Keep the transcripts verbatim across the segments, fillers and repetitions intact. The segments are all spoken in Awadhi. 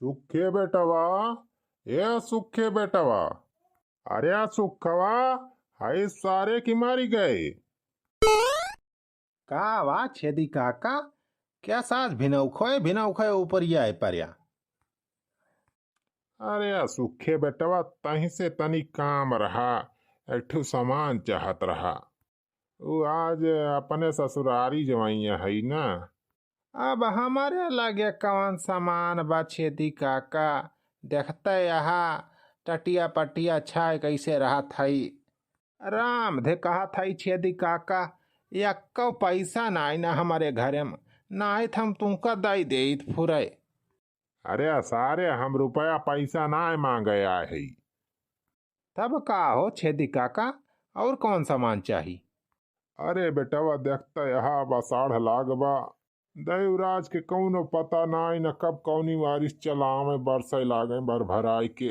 सुखे बेटवा, ए सुखे बेटवा, अरे सुखवा, हाय सारे की मारी गए। का वा छेदी काका, क्या साज भिनौखोए भिनौखोए ऊपर आए पर्या? अरे सुखे बेटवा, तही से तनी काम रहा, एक ठो सामान चाहत रहा। उ आज अपने ससुरारी जवइया है ना। अब हमरे लगे कवन सामान बा छेदी काका? देखते यहाँ टटिया पटिया छाय कैसे रहत हई। राम धे कहत हई छेदी काका, एक्को पैसा नाई ना हमरे घरे में, नाई त हम तुमका दई देइत फुरे। अरे सारे, हम रुपया पैसा नाई मांगे आए हई। तब का हो छेदी काका, और कौन सामान चाही? अरे बेटवा, देखता यहाँ अब आषाढ़ लाग बा। देवराज के कौनो पता नाई न कब कौनी बारिश चलावे बरसे लागे भर भराई के।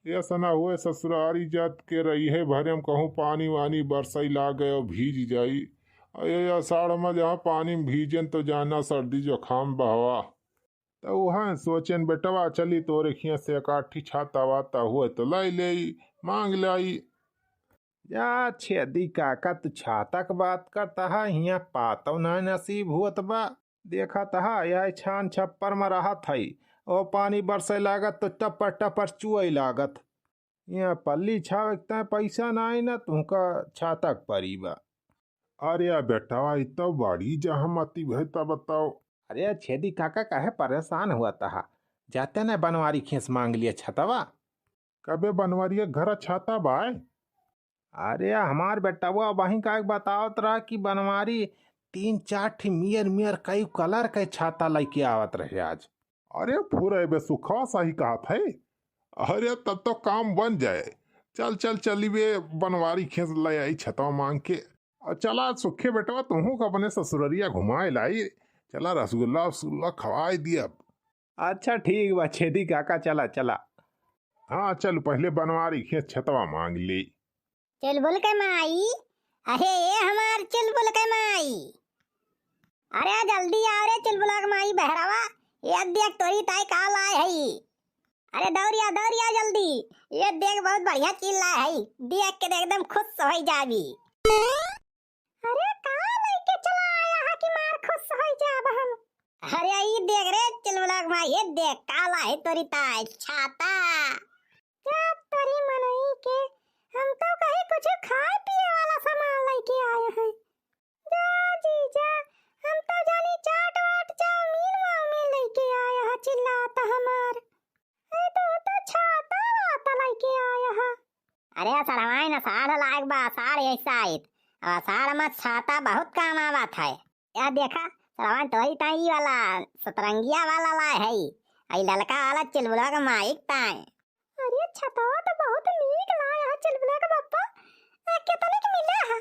ऐसा ना हुए ससुरारी जात के रही है भरे में कहूँ पानी वानी बरसई लागे और भीज जाई। आ ये आषाढ़ में जहाँ पानी में भीजन तो जाना सर्दी जुकाम बहवा। त उहाँ सोचेन बेटवा, चली तोरे खिया से एकाठी छाता वाता हुए तो लाई लेई, मांग लाई। जा छेदी काका, तू छाता के बात करता है, हिया पातौ ना नसीब हुअत बा। देखत हा, यह छान छप्पर में रहत हई, ओ पानी बरसे लागत तो टपर टपर चुअई लागत। यहाँ पल्ली छावे के तय पैसा नाई ना, तुमका छाता के परी बा। अरे बेटवा, ई तो बड़ी जहमती भई, तब बताओ। अरे छेदी काका, काहे परेशान हुआ तहा? जाते न बनवारी खेस मांग लिया छतवा। कबे बनवारिया घर छाता बाय? अरे हमार बेटवा वहीं का एक बतावत रहा कि बनवारी तीन चार ठी मियर मियर कई कलर के छाता लइके आवत रहे आज। अरे फुरे बे सुखवा सही कहत है। अरे तब तो काम बन जाए। चल चल चली बे बनवारी खेस ले आई छतवा मांग के। और चला सुखे बेटवा, तुहू का अपने ससुररिया घुमाए लाई। चला रसगुल्ला वसगुल्ला खवाए दिया। अच्छा ठीक बा छेदी काका, चला चला। हाँ चल, पहले बनवारी खेस छतवा मांग ली। चुलबुल के माई, अहे ए हमार चुलबुल के माई, अरे जल्दी आओ रे चुलबुला के माई बहरवा, ये देख तोरी ताई का लाए है। अरे दौड़िया दौड़िया जल्दी, ये देख बहुत बढ़िया चीज लाए है, देख के एकदम खुश हो जाबी। अरे का लइके चला आया है कि मार खुश हो जाब हम। अरे ई देख रे चुलबुला के माई, ये देख का लाए है तोरी ताई छाता। जा तोरी मनई के, हम तो कहीं कुछ खाए पिए वाला सामान लइके आए हैं। जा जीजा, हम तो जानी चाट वाट चाउमीन वाउमीन लइके आए हैं, चिल्लात हमार। ए तो, तो छाता वाता लइके आए हैं। अरे सड़वाइन, आषाढ़ लाग बा, आषाढ़ ऐसा आइत। अब आषाढ़ में छाता बहुत काम आवत है। या देखा, सड़वाइन तोरी ताई वाला सतरंगिया वाला लाए है, आई ललका वाला चुलबुला के माई के ताई। अरे छतवा तो बहुत नीक लाया है चुलबुला के पप्पा। आ, कितने के मिला है?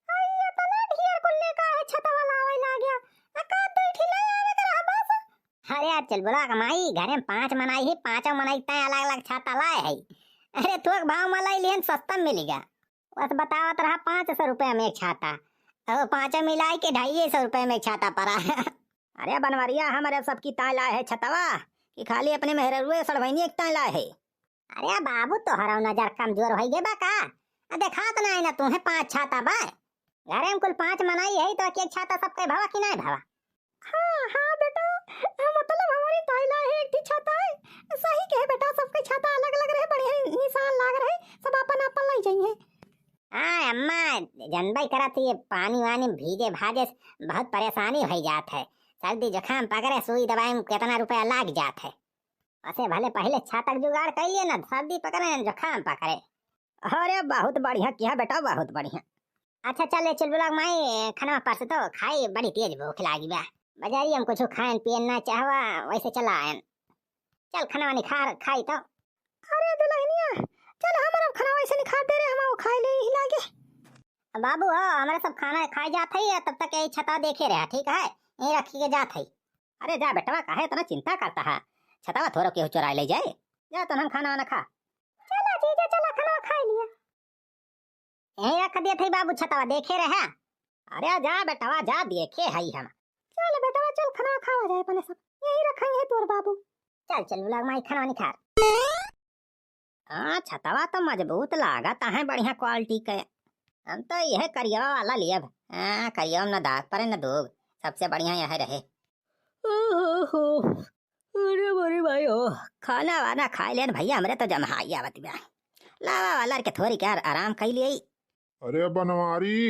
आ, ये इतना ढेर कुल्ले का है छतवा लावे लाग्या। आ, का दो ठिला आवे के रहा बस? अरे यार चुलबुला के माई, घरे में पांच मनई है, पांचों मनई तय अलग अलग छाता लाए है। अरे थोक भाव में लाई लिहन, सस्ता मिल गया। बस बतावत रहा पाँच सौ रुपया में एक छाता, और पाँचों मिलाई के ढाई सौ रुपया में एक छाता पड़ा। अरे बनवरिया, हमरे सबकी ताय लाए है छतवा कि खाली अपने मेहररुए सड़वैनी एक ताय लाए है? अरे बाबू, तोहरो नजर कमजोर होइ गे बा का? आ देखात नाई ना तुहे पाँच छाता बा। घरे में कुल पाँच मनई है तो एक एक छाता सबके भवा कि नाई भवा? हाँ, हाँ बेटा, मतलब हमारी ताई लाए है एक ठी छाता है। सही कहे बेटा, सबके छाता अलग अलग रहे, बढ़िया निशान लाग रहे, सब अपन अपन लाई जाई है। हाँ अम्मा, जनबई करत ही, पानी वानी भीजे भाजे से बहुत परेशानी होइ जात है। सर्दी जुकाम पकड़े, सुई दवाई में कितना रुपया लाग जात है। असे भले पहिले छाता के जुगाड़ कर लिए ना, सर्दी पकड़े ना जुकाम पकड़े। अरे बहुत बढ़िया किया बेटा, बहुत बढ़िया। अच्छा चल रे चुलबुला के माई, खाना परस तो खाई, बड़ी तेज भूख लागी बा। बजारी हम कुछ खाएन पियन ना चाहवा, वैसे चला आयन। चल खाना निखार खाई तो। अरे दुल्हनिया, चल हमारा खाना वैसे निखार दे रे, हम वो खाई ले ही लागे। बाबू हो, हमारा सब खाना खाई जात है, तब तक यही छतवा देखे रहा, ठीक है? यही रखी के जात है। अरे जा बेटवा, काहे इतना चिंता करता है? छतवा थोरो केहू चुराई ले जाए। जा तनहन खाना वाना खा। चला जीजा, चला खाना खाई लिया। यहीं रख दिए थे बाबू छतवा, देखे रहे। अरे जा बेटवा, जा देखे है हम। चल बेटवा, चल खाना खावा जाए अपने सब। यहीं रखा है तोर बाबू। चल, चल, बुलावा माई, खाना निखार। हाँ, छतवा तो मजबूत लागत है, बढ़िया quality के। हम तो यह करियवा वाला लियब। हाँ, करियवा में न दाग परे न दोग, सबसे बढ़िया यह रहे। ओहो, अरे मोरी माई हो, खाना वाना खाइ लेन भइया, हमरे तो जम्हाई आवत बा। लावा वाला के थोरी के आराम कइ लियई। अरे बनवारी,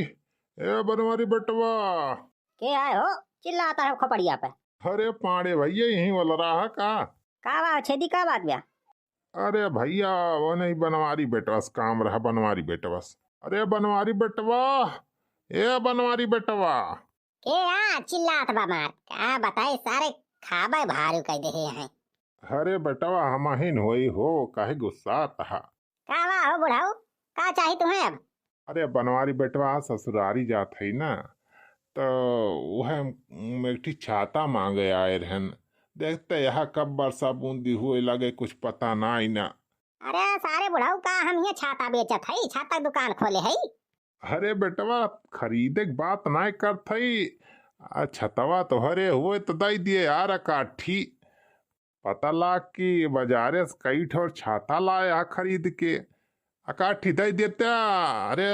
ए बनवारी बेटवा। के आए हो, चिल्लाता है खोपड़िया पे? अरे पाड़े भइया, यहीं वाला रहा का? का बा छेदी, का बात बा? अरे भइया, वो नहीं, बनवारी बेटवा से काम रहा, बनवारी बेटवा से। अरे बनवारी बेटवा, ए बनवारी बेटवा। के आ चिल्लात बा मार? का बताई सारे, खाबे भारू कइ देहे हैं। अरे बेटवा, हमहिन होई हो, काहे गुस्सात हा? का बा हो बुढ़ऊ, का चाही तुम्हें अब? अरे बनवारी बेटवा, ससुरारी जात हई ना, तो वह हम एक ठी छाता मांगे आए रहन। देखते यहाँ कब बरसा बूंदी हुए लगे, कुछ पता नाई ना। अरे सारे बुढ़ऊ, का हम ये छाता बेचत हई? छाता के दुकान खोले हई? अरे बेटवा, खरीदे के बात नाय करत हई। आ छतवा तोहरे हुए तो दई दिए यार अकाठी। पता लाग कि बाजारे से कई ठोर छाता लाया खरीद के। अकाठी दई देता, अरे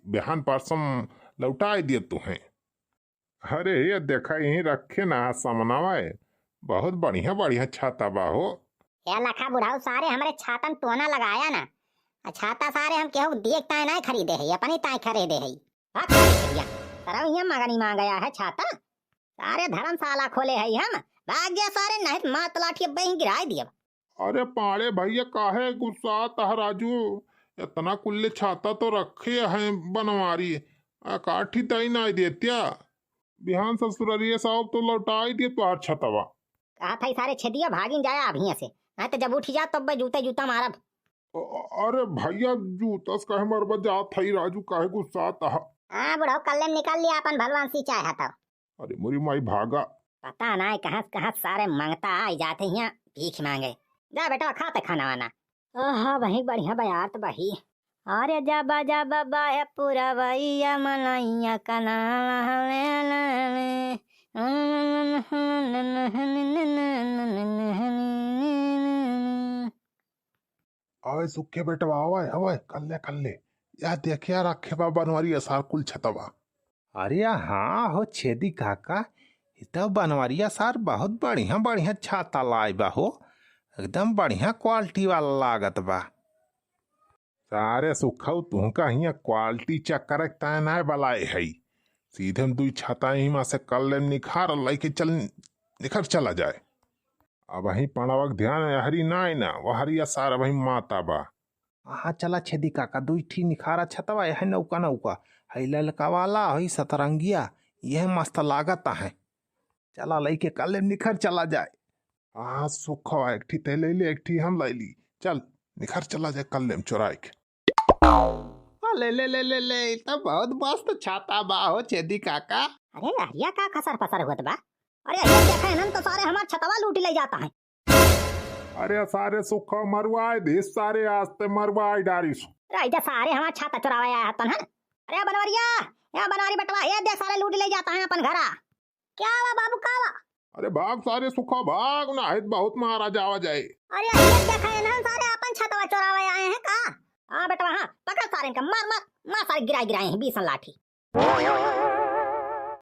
बिहान परसों लौटाई दिए तुहें। अरे ये देखा, यहीं रखे ना सामनावा है, बहुत बढ़िया बढ़िया छाता बा हो। हे लखा बुढ़ऊ, सारे हमरे छातन टोना लगाया ना। आ छाता सारे हम केहू देख ताय नाय खरीदे है, अपनी ताय खरीदे है। भाग सारे छेदिया, सरऊ यहाँ मगनी मांग गया है छाता। सारे धर्मशाला खोले है हम, भाग गया सारे, नहीं तो मार तलाठी अब बही गिराए दिए। अरे पाड़े भइया, काहे गुस्सात ह राजू? इतना कुल्ले छाता तो रखे हैं बनवारी, अकाठी दई नाय देत्या। बिहान ससुररिये साहब तो लौटाई दिए तोहार छतवा। कहा था सारे छेदिया भागिन जाया अब हियां से, नहीं तो जब उठी जा तब जूते जूता मारब। अ-, अरे भइया, जूता से काहे मरबा, जात हई राजू, काहे गुस्सात ह? हाँ बुढ़ऊ, कल्ले में निकाल लिया अपन भलवान सी चाहे तो। अरे मोरी माई भागा। पता नाय कहाँ से, कहाँ से सारे मंगता आई जाते हियाँ भीख मांगे। जा बेटवा, खाते खाना वाना। आहा, वही बढ़िया बयार तो बही। अरे जाबा जाबा बाहे पुरवैया, मनैया कनावा ले ले ले। आवे सुखे बेटवा, आवे, आवे, कल्ले, कल्ले। या देखिया रखे बा बनवारी असार कुल छतवा। अरे हाँ हो छेदी काका, इ तो बनवरिया सार बहुत बढ़िया बढ़िया छाता लाए बा हो, एकदम बढ़िया quality वाला लागत बा। सारे सुखऊ, तुहका हियाँ quality चक्कर के ताय नाय बलाए हई, सीधे हम दुई छाता यहीं मा से कल्ले में निखार लइके चल, निखर चला जाए। अबहीं पड़वा के ध्यान यहरी नाय ना, वहरिया सार अबहीं माता बा। हाँ, चला छेदी काका, दुई ठी निखारा छतवा, यह नौका नौका, हई ललका वाला, हई सतरंगिया, यह मस्त लागत है। चला लइके कल्ले निखर चला जाए। हाँ, सुखवा, एक ठी ते ले ले, एक ठी हम ले ली। चल, निखर चला जाए कल्ले में चोराए के। आ, ले, ले, ले, ले, ले, ई तो बहुत मस्त छाता बा हो छेदी काका। अरे, लहरिया का खसर फसर होत बा? अरे, ये देखे नन तो सारे हमार छतवा लूटी ले जाता है। अरे सारे सुखा मरवाए दे, सारे आज ते मरवाए डारिस। अरे इधर सारे हमार छाता चुरावे आया हतन है। अरे बनवरिया, ए बनवारी बेटवा, ए देख सारे लूट ले जाता है अपन घरा। क्या हुआ बाबू, का हुआ? अरे भाग सारे सुखा भाग, ना है बहुत मारा जावा जाए। अरे ये देखे ना सारे अपन छतवा चुरावे आए हैं का? हाँ बेटवा हाँ, पकड़ सारे इनका, मार मार मार, सारे गिराए गिराए हैं बीसन लाठी।